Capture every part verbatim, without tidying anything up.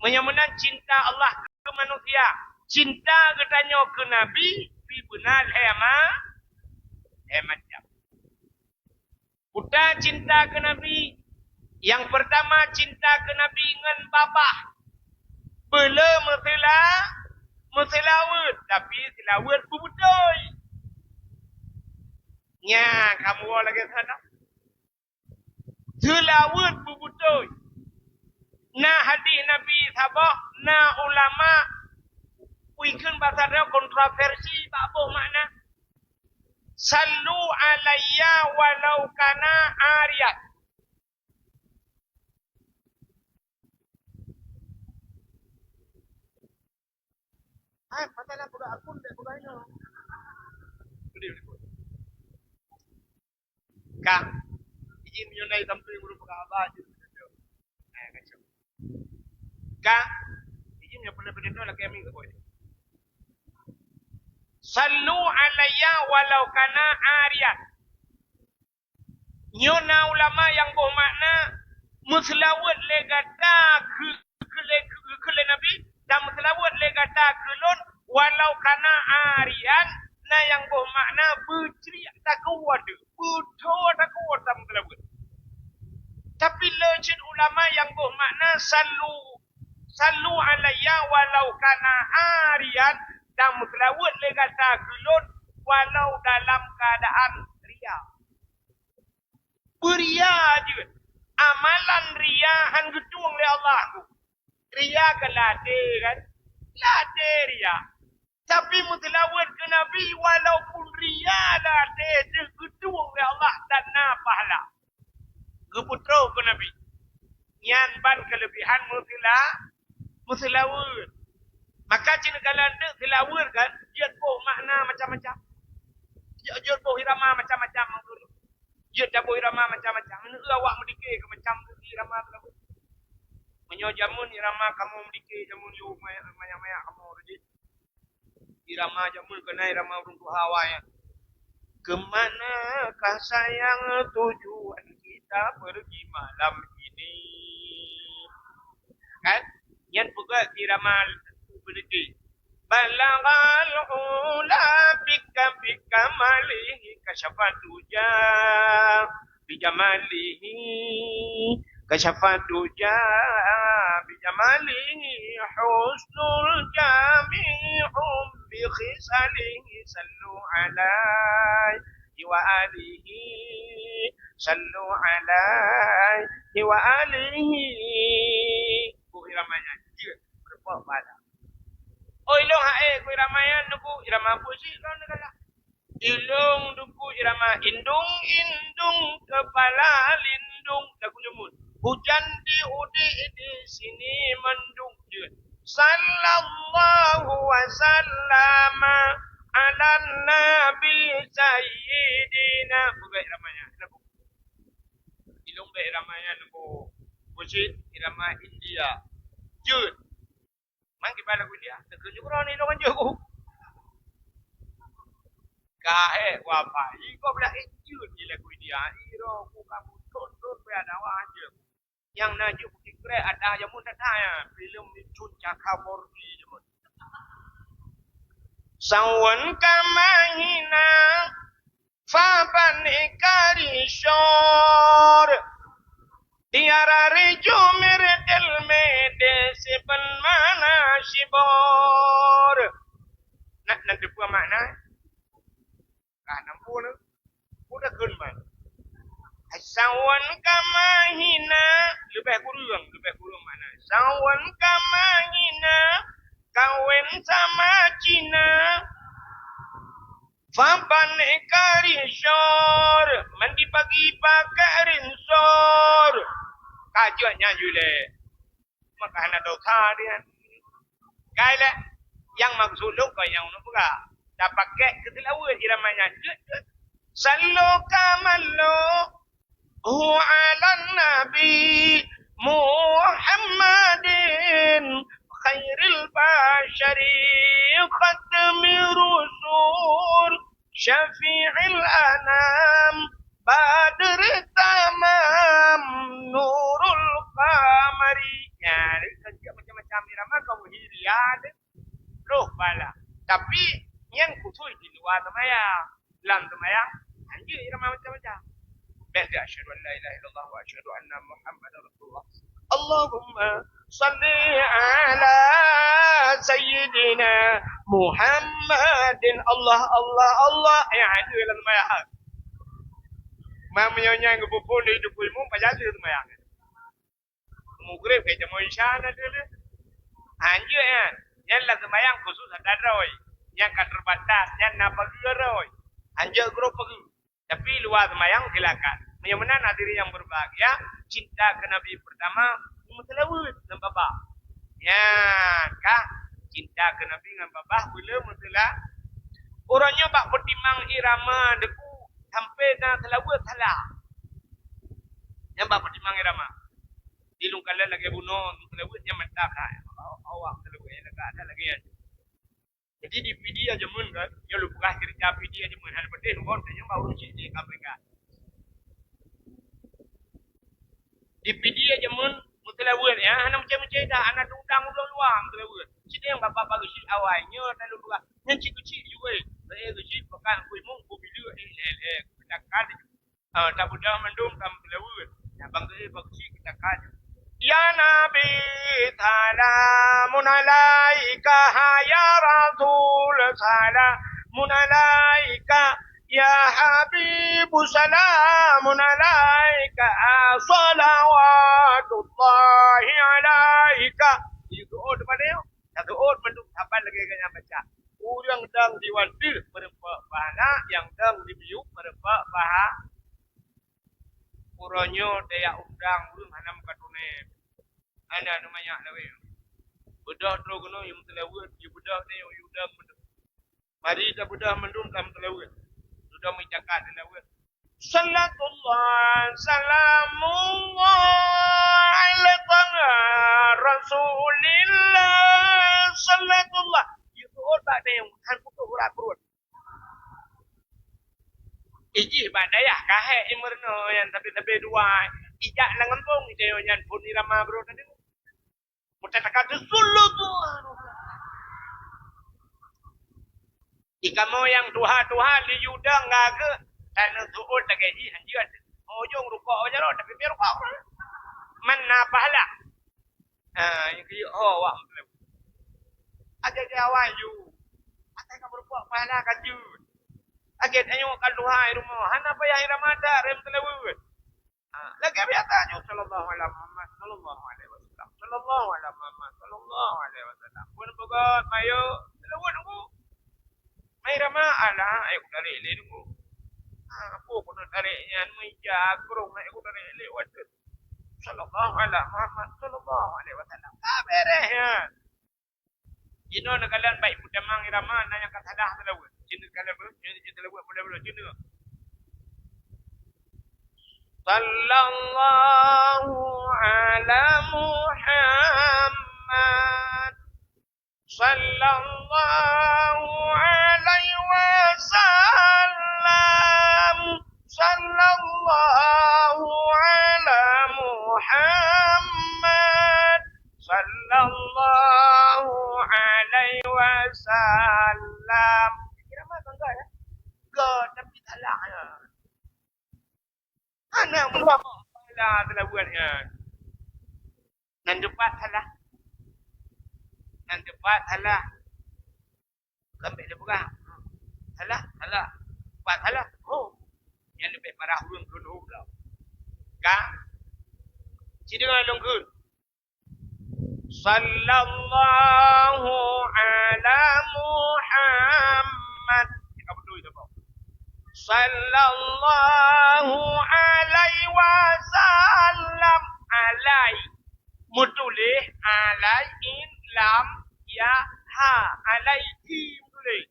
Meunyoe meunan cinta Allah keu manusia, cinta geutanyoe keu Nabi pih beuna lhée ma-, lhée macam. Peue cinta keu Nabi? Nyang peurtama, cinta keu Nabi ngon babah. Beu le meuseula-, meuseulaweuet, tapi seulaweuet beubeutôi. Nya, kamoe lagée sana. Seulaweuet beubeutôi. Na hadih Nabi saboh, na ulama, ikheun basa droe kontroversi bak boh makna. "Sallu alayya walau kana ariyan." Hai, masalah peugah akun dek peugah inoe. Ka. Iji meunyoe na sampling meureumpok haba jeuet. Hai, kacau. Ka. Iji meunyoe peureulée-peureulée lakée mi ka boh. "Sallu alayya walau kana ariyan." Nyoe na ulama nyang boh makna, meuseulaweuet lé gata keu, keu lé, keu, keu lé Nabi, dan meuseulaweuet lé gata keu lôn, walau kana ariyan, na nyang boh makna beucriek takue deuh, beutho takue tameuseulaweuet. Tapi le cit ulama nyang boh makna, "Sallu, sallu alayya walau kana ariyan," dan meuseulaweuet lé gata keu lôn, walau dalam keuadaan ria. Beuria jeuet. Amalan ria han geutueng lé Allah. Ria kan ladé kan? Ladé ria. Tapi meuseulaweuet keu Nabi, walaupun ria ladé teuh geutueng lé Allah dan na pahala. Geupeutrok keu Nabi. Nyan ban keuleubihan meuseula-, meuseulaweuet. Maka cit neukalon teuk seulaweuet kan, jeuet boh makna macam-macam. Jeuet, jeuet boh irama macam-macam. Jeuet taboh irama macam-macam. Meunurot awak meudike keu macam irama seulaweuet. Meunyoe jameun irama kamoe meudike, jameun yôh maya-, maya-maya kamoe tadi. Irama jameun keunan irama ureueng tuha awai nyan. "Ke manakah sayang tujuan kita pergi malam ini?" Kan? Nyan peugah irama beuleuti. "Balaghal ula bika, bika malihi kasyafa duja." Bijamalihi kasyafa duja, bijamalihi husnul jami'u, bikhisalihi sallu alaihi wa alihi, sallu alaihi wa alihi. Boh irama nyan jeuet beureumpok bala. Oh, ilong hai boh irama nyan nuku irama puisi lôn neugala. Ilong duku irama indung, indung kepala lindung lagu nyumut. Hujan di udi di sini mendung jeuet. Sallallahu wa sallama ala nabi sayyidina. Bukan irama nyan. Ilong bek irama nyan nuku. Meusit irama India. Jeuet. Man kiban lagu India, teukeujut droe ni lôn jeuet ku. Ka hek wafai, gob lahé jeuet di lagu India. Iro ku kabu thon-thon beu ada wah jeuet. Nyang na jeuet bukit krek ada jameun that-that ya. Filem ni Chun Chakraborty jameun. Sawan kamahina Faban ikari syur. Tiara riju mirdil mede siban mana sibor. Nak, nak teupeue makna? Ka nampu na. Udah keun man. Sawan kamahina, leubeh kureueng, leubeh kureueng makna. Sawan kamahina, kawén sama Cina. Faban ikari syur, mandi pagi pakai rinsur. Ka jeuet nyan jeuet lé. Maka hana dosa dia. Kai lé, nyang maksud lôn kon nyang ulôn peugah. Tapakék keu seulaweuet irama nyan. Jeuet, jeuet. Sallu kamallu Hu 'alan Nabi Muhammadin khairil basyari khatmi rusul syafi'il anam badri tamam nurul qamari. Ya, jadi kan dia macam-macam Pia deh. Roh bala. Tapi, nyan khusus di luwa seumayang. Lam seumayang, hanjeuet irama macam-macam. Bèk lé asyhadu an la ilaha illallah wa asyhadu anna Muhammadar Rasulullah. Allahumma shalli ala sayyidina Muhammadin. Allah, Allah, Allah. Ya, hanjeuet lam seumayang. Meunyoe nyan geupeupun di dukui mu, pajan seumayang. Mugrib ka jamoe Isya na dulu. Hanjeuet nyan. Nyan lam seumayang khusus ata droe. Nyan ka terbatas, nyan na pageue droe. Hanjeuet grob pageue. Tapi luwa seumayang silakan. Meunyoe meunan hadirin yang berbahagia, cinta ke Nabi pertama, meuseulaweuet ngon babah. Nyan ka, cinta ke Nabi ngon babah, beu le meuseula-, uroe nyoe bak peutimang irama debu sampai na seulaweuet salah. Nyan bak peutimang irama. Di lôn kalon lagèe bunoe, seulaweuet nyan mantap that. Awak seulaweuet nyan lagak that lagèe nyan. Jadi di Pidie jameun kan, nyoe lôn peugah cerita Pidie jameun, hana peudeh lôn, nyoe baru cit di Amerika. Di Pidie jameun meuseulaweuet, ya, hana macam-macam dah, hana diundang ureueng luwa meuseulaweuet. Cit nyang bapak baru cit awai, nyoe dah lôn peugah, nyan cit keucil juga. Saya keucil, pekan kuih mung, kubilu, eh, eh, eh, pedakan. Ah, tabeudôh mandum tam seulaweuet. Nyang bangga, eh, bak keucil kita kan. Ya Nabi, salamun alaika, ya Rasul, salamun alaika, ya Habib, salamun alaika, salawatullahi alaika. Itu, oh, depan dia. Taseuôt mandum saban lagèe gobnyan baca. Ureueng dong di watèe meurumpok pahala, nyang dong di miyueb meurumpok paha-, uroe nyoe tajak undang ureueng hana meukaturée. Hana neumanyak lawét. Beudôh trok keunoe yue meuseulaweuet, yue beudôh nyoe yue dong mandum. Mari tabeudôh mandum lam seulaweuet. Dudoe meujakat seulaweuet. Salatullah, salamullah, ala taha Rasulillah. Salatullah. Yue seuôt bak dayong, han putôh urat pruet. Ijih bak dayah kahé imeurunoe nyan, tapi leubeh dua ijak lam gampông, dayong nyan phon irama brôk tadi. Meutataka teusul lôn tuha. Di kamoe nyang tuha-tuha li Yuda ngageuh, taneusuôt lagèe jih hanjeuet. Ujong rukok jaroe, tapi pih rukok. Man na pahala. Ha, nyang keu ho awak meuteuleu. Agai di awai ju. Atai ka meurukok pahala ka jeuet. Agai tanyoe ka tuha i rumoh. Hana payah irama that, rem teuleweuet. Ha, lagèe biasa nyoe, sallallahu ala Muhammad, sallallahu alaihi wasallam, sallallahu ala Muhammad, sallallahu alaihi wasallam. Pun beugöt mayo, lewat nunggu. Mai rama, alah, ayo tarék lé nunggu. Ha, apa keuneuk tarék nyan, meja, krong, ayo tarék lé watèe. Sallallahu ala Muhammad, sallallahu alaihi wasallam. Ka bèrèh nyan. Jinoe neukalon bak peutamong irama na nyang ka salah seulaweuet. Jinoe neukalon beuh, jinoe jinoe seulaweuet, mulai-mulai jinoe. Sallallahu ala Muhammad. Sallallahu alaihi wasallam. Sallallahu ala Muhammad. Sallallahu alaihi wasallam. Kira mah tangga ya. Ga tapi salah ya. Hana meurumpok pahala seulaweuet nyan. Nan teupat salah. Nan teupat salah. Sampai dia peugah. Salah, salah. Teupat salah. Oh. Nyan leubeh parah ureueng keuneuk lom. Ka? Sideungoe lôn kheun. Sallallahu ala Muhammad. Cakap beutôi saboh. Sallallahu alaihi wasallam. Alai. Meutuléh alai in lam ya ha. Alaihi meutuléh.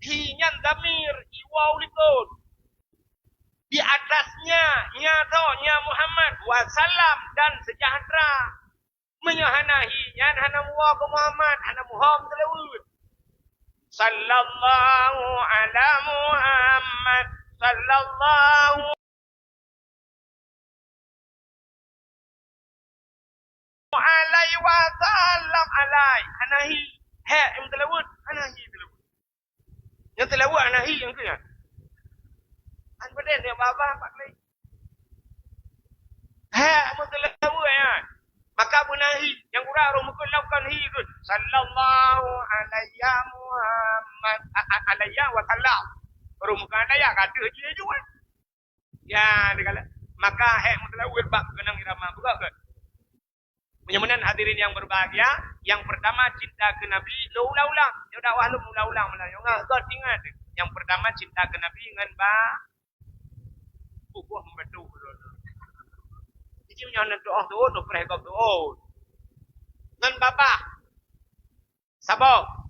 Hi nyan dhamir, i waw likot. Di atasnya, nya tho, nya Muhammad, wasallam, dan sejahtera. Meunyoe hana hi, nyan hana muwoe keu Muhammad, hana muhom teuleweuet. Sallallahu ala Muhammad, sallallahu alaihi wasallam alai. Hana hi. Hek nyang teulaweuet, hana hi teulaweuet. Nyang teulaweuet hana hi nyang keu nyan. An beude ni baba pak lei. Hek mun teulaweuet nyan. Maka beuna hi. Nyang gura roh meukeun lam kan hi tu. Sallallahu alaihi Muhammad a- a- alaihi wasallam. Roh meukeun ada ya kata dia juga. Ya, dia kata. Maka hek mun teulaweuet bak keunong irama buka kan. Meunyoe meunan hadirin yang berbahagia, yang pertama cinta ke Nabi, lo ulang-ulang. Nyoe dakwah lom ulang-ulang malam nyoe. Ngat, ingat. Yang pertama cinta ke Nabi ngon ba bubuh membantu. Jadi nyoe nan doa tu, tu preh gop tu. Ngon babah. Saboh.